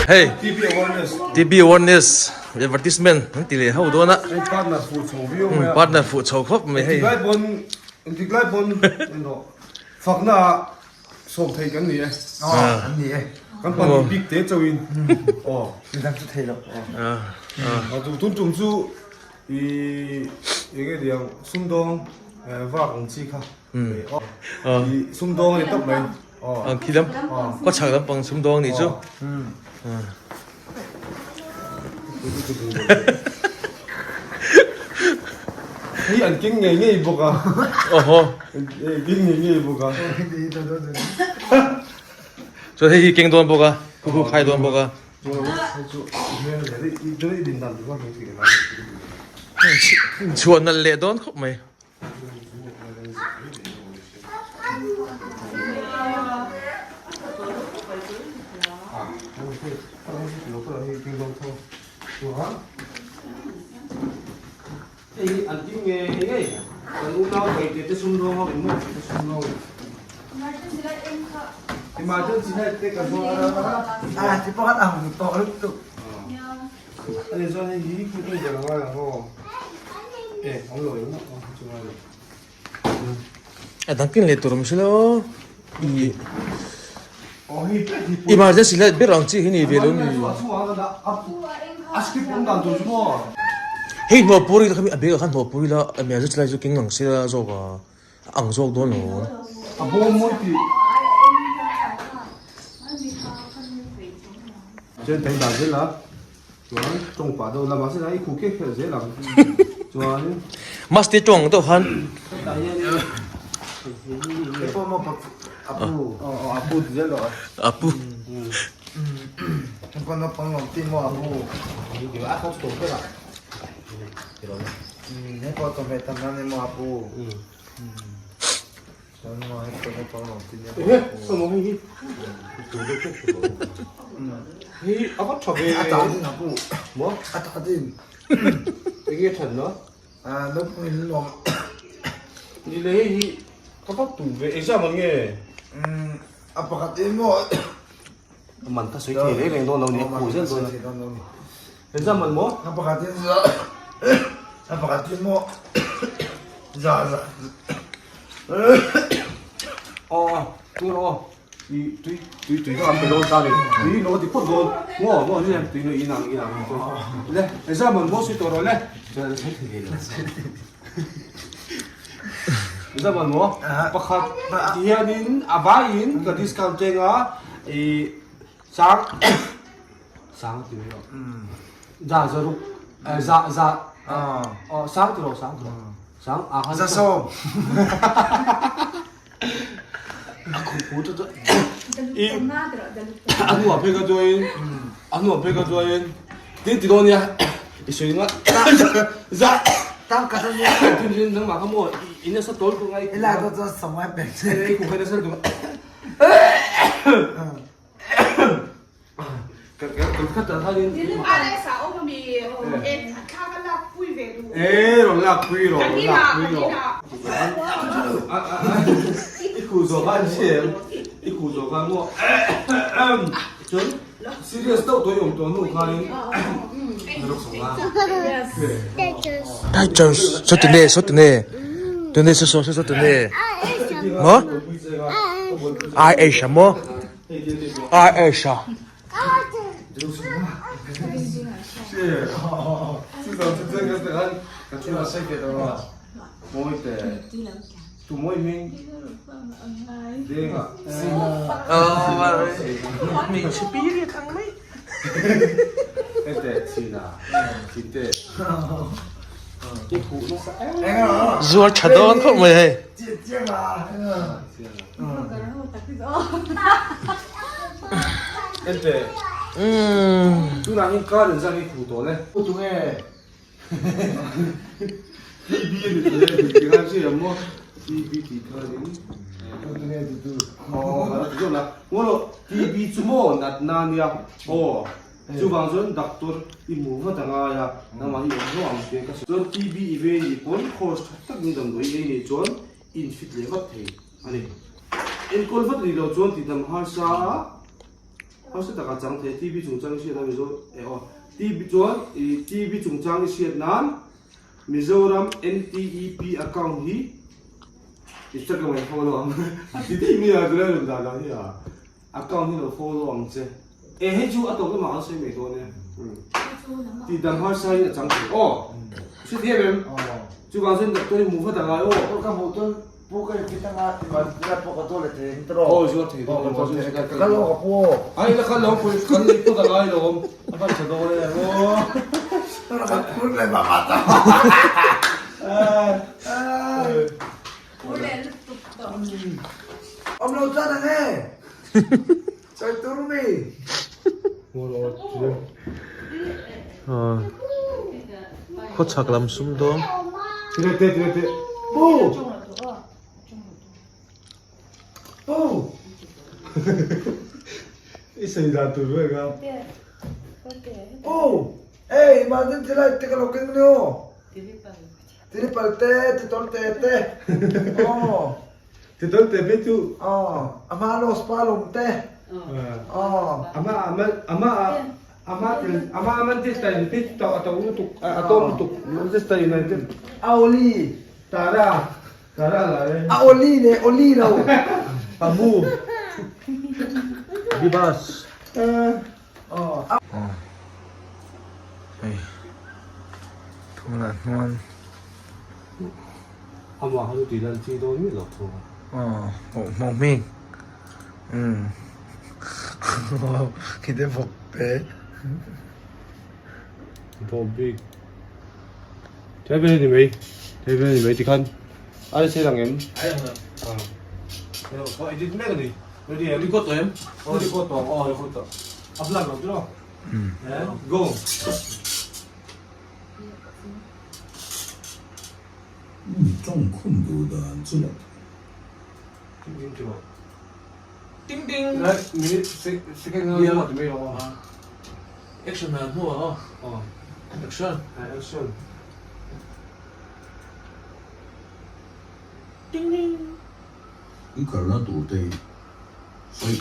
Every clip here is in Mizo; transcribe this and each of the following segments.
Hei TB awareness TB awareness advertisement an ti leh ho dawn a hei partner fuh chho viau mai a partner fuh chho khawp mai hei engtik lai pawn engtik lai pawn englo fakna ah sawm thei kan ni e an ni e kan pahnih bik te chauhin aw midang chu thei lo aw tun tum chu i enge niang sumdawng vak ang chi kha i sumdawng a ni tawp mai. Ang khi lam khaw chhak lampang sumdawng nih chu. Hei an keng ngei ngei bawk a. Oho. Keng ngei ngei bawk a. Chuan hei hi keng dawn bawk a, khu khu khai dawn bawk a. Chhuah nalh leh dawn khawp mai. A dang kin leh tur awm silo i emergency light ber ang chi hi ni ve lo ni hei hnawh pur ila khami a bag ah khan hnawh pur ila emergency light chu keng ang sila zawk a a ang zawk dawn lo Chuan tawng pah deuh la mahse i khuh kek kher zel ang chuan Masti tawng deuh khan hetah hian Hei pawh maw apu aw aw apu ti zel rawh apu Hei pawh naupang lawm ti maw apu a kha chu tawng ber a Hei pawh chawhmeh tam nan ni maw apu Hei a va tha ve a tah din apu maw a tah din enge that na a naupang in lawm ni le hei hi ka va tu ve exam an nge a pakhat in maw man ka sawi thei reng reng dawn lo ni a zel dawn a exam an maw a pakhat in za a pakhat in maw za za aw aw tur aw i tui tui tui kha an pe dawn ta ni tui lo ti phawt dawn maw maw ni tui lo in ang in ang le exam an maw sawi tawh rawh le exam an maw pakhat ti hianin a vaiin ka discount cheng a i sang sang ti mai rawh za zaruk za za aw sang ti rawh sang ti rawh sang a khan za sawm a khu khu chu i a hnuah phei ka chuain a hnuah phei ka chuain tin ti dawn nia i sawi nga za tang ka ta tin tin nangmah kha maw i nasa tawl tur ngai i lai to chuan sawm ai pek che i khu khai nasa tur E rawn lak pui rawh rawn lak pui rawh i khuh zawh khan hriam i khuh zawh khan maw chuan serious deuh tawh i awm tawh hnu khanin Tigers sawtine sawtine tune saw saw sawtine maw ai Asia maw ai Asia Zuar tha dawn khawp mai hei. TB chu maw natna nia aw chuvang chuan doctor i hmu vat a ngai a nangmah hi awm hlauh ang che ka sawi chuan TB i vei nih pawn course tha tak in damdawi ei nih chuan i infit leh vat thei a ni enkawl vat ni lo chuan ti dam harsa a. Hausa taka chang thei TV chungchang i hriat nan Mizo eh aw TV chuan i TV chungchang i hriat nan Mizoram NTEP account hi Instagram ah i follow ang a ti daih mai a tunlai rawn dah dan hi a account hi lo follow ang che eh hei chu a tawp lamah kan sawi mai dawn e tih dam harsa in a chang thei aw hrethiam em chuvang chuan doctor hi hmuh vat a ngai aw. Ka hmuh chuan Pu ka inti tang a, ti man ila pawh ka dawl leh thei ang tawh. Aw zuar thei dawn lo ka kal lo ka pu aw. Ai la kal lo pui kan lei phawt a ngai lo awm a van tha dawn e aw. Ka phur leh mah mah ta. Phur leh lutuk tawh. Awm lo chuan ang e. Sawi tur mi. Khawchhak lam sum dawng. Tire te tire te. Pu. Pu. I sawi dan tur vek a. Pu. Ei mahni tilai te ka lo keng ni aw. Tiripal te titawr te te. Aw. Titawr te phei chu. Aw. A hma los pa lawm te. Aw. Ama ama ama ama ama Manchester United to a to lutuk a to lutuk Manchester United. A oli. Tara tara la e. A oli le oli lo. Pamu. Bibas. Aw. Hei tunah hnuan Amah kha chu tih lan chi dawn miah lo thung a. Aw hmuh hming umm khi te vawk te. Vawk bik Thei vel a ni mai thei vel a ni mai tikhan a ni sei lang em? Ai ang ang. Aw edit mek a ni. Ready em? Record tawh em? Aw record tawh aw record tawh. A blank lo tiraw? And go. Mi tawng khum duh dan chu la Ding ding tiraw? Ding ding. Lai minute second nga Yeah. ti mai lo aw. Action na hnu ah aw. Aw. Action. Action. Ding ding. I kalna tur te hi sawi.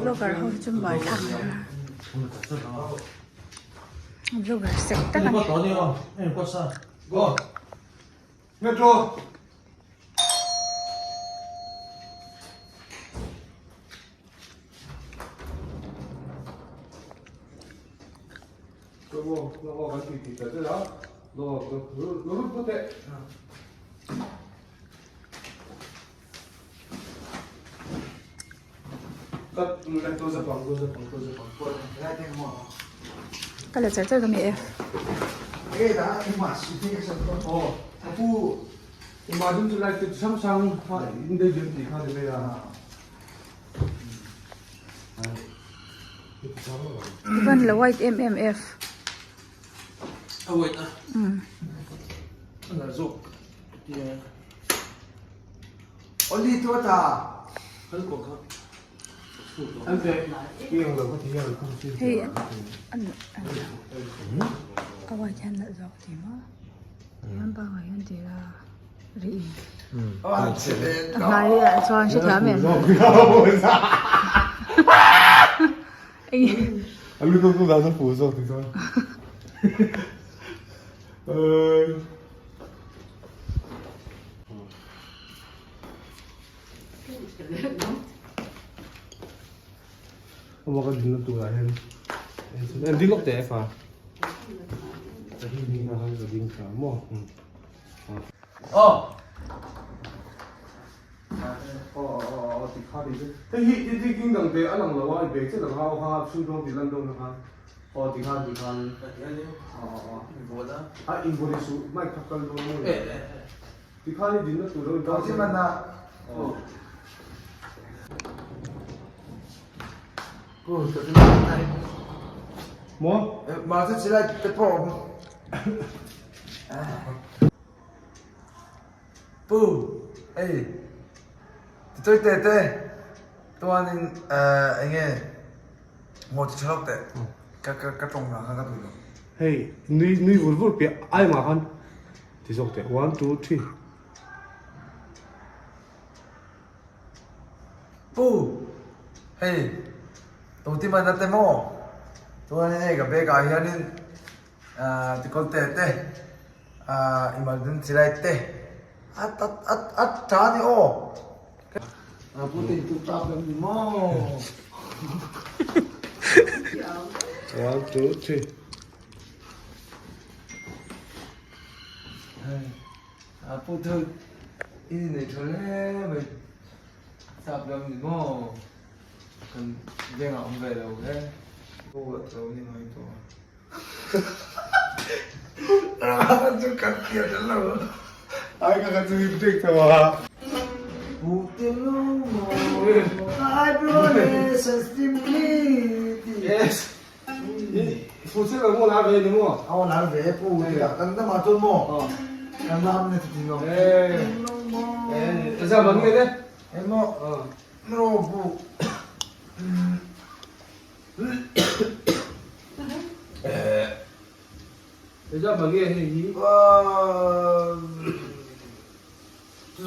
Vlogger ho hi chu buai thlak hle a vlogger sek tak a ni. Metro. Ka la char char ka mi e. Van la white em em f. A white a. Um. A la zawk. Oli tu ata. Kal ko kha. Hei an a white hian nalh zawk ti maw tihian bangah hian ti ila rih in a hnai ah chuan hrethiam em Pu, ei, ti chawi te te, tuanin eng nge. Maw ti tha lawk teh. Ka ka ka tawng vang kha ka duh lo. Hei nui nui vur vur piah ai mah khan ti zawk teh one two three. Pu hei toti man ate maw chuanin hei ka bag ah hianin ah tikawlh te te ah emergency light te a a a a tha a ni aw. A pu te tu tap lam ni maw. One two three. A pu thu i nei tha hle mai tap lam ni maw kan vengah awm ve lo he. Pu a tho ni mai tawh a. A chu kan pian an lo. Ai ka ka chu in tek tawh a. Pu te lo maw I promise simplicity. Yes. Fu se lo mo la ve ni mo. Aw la ve pu ti la kan dama chuan mo. Kan lam ne ti no. Eh. Eh, za bang nge le. Eh mo. Mro bu. Eh. Za bang nge hei hi.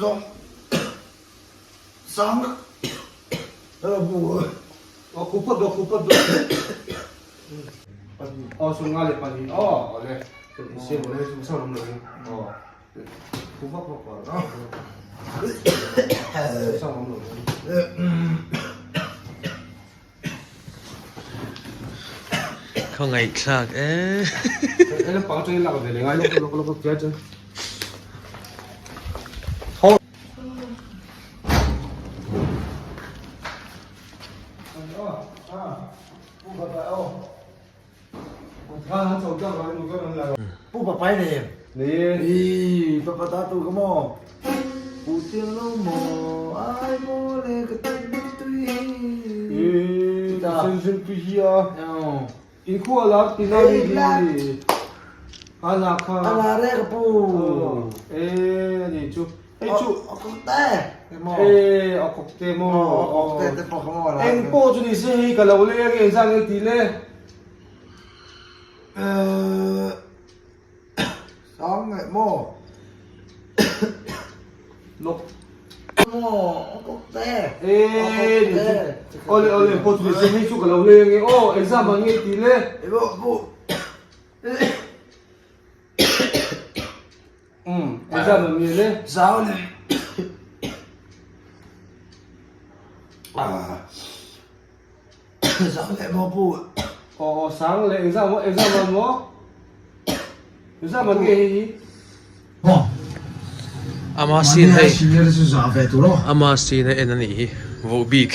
Zong. Sang. Bu. Aw khu phawt daw khu phawt daw. Aw sum nga leh pahnih aw awle siam awle sum sang awm lo in aw khu vak vak aw sum sang awm lo in. Khawngaih thlak e. He lampang atangin lak ve leh ngai lawk lawk lawk tia chuan. Pu papai nei em? Nei e. Ii papa ta tu ka maw? Pu tiang lo maw ai maw le ka tan tui hi. Ii ka sen sen tui hi a. In khua lar ti na mi hi. A la kha. A la re ka pu. E ani chu. Hei chu. A kawk te. E a kawk te maw. A kawk te te pawh kha maw. Eng pawh chu ni se hei ka lo leng ange engzah nge ti le. Sang nge maw. Lawk. Maw a kawk te. E ni chu. Awle awle pawh chu ni se hei chu ka lo leng ange aw engzah mah nge ti le. E maw pu. Umm engzah mah nge le. Zau le. Zau le maw pu. Aw aw sang le engzah maw engzah mah maw. Engzah mah nge hei hi. Ama sin hei. Ama sin a en a nih hi voh bik.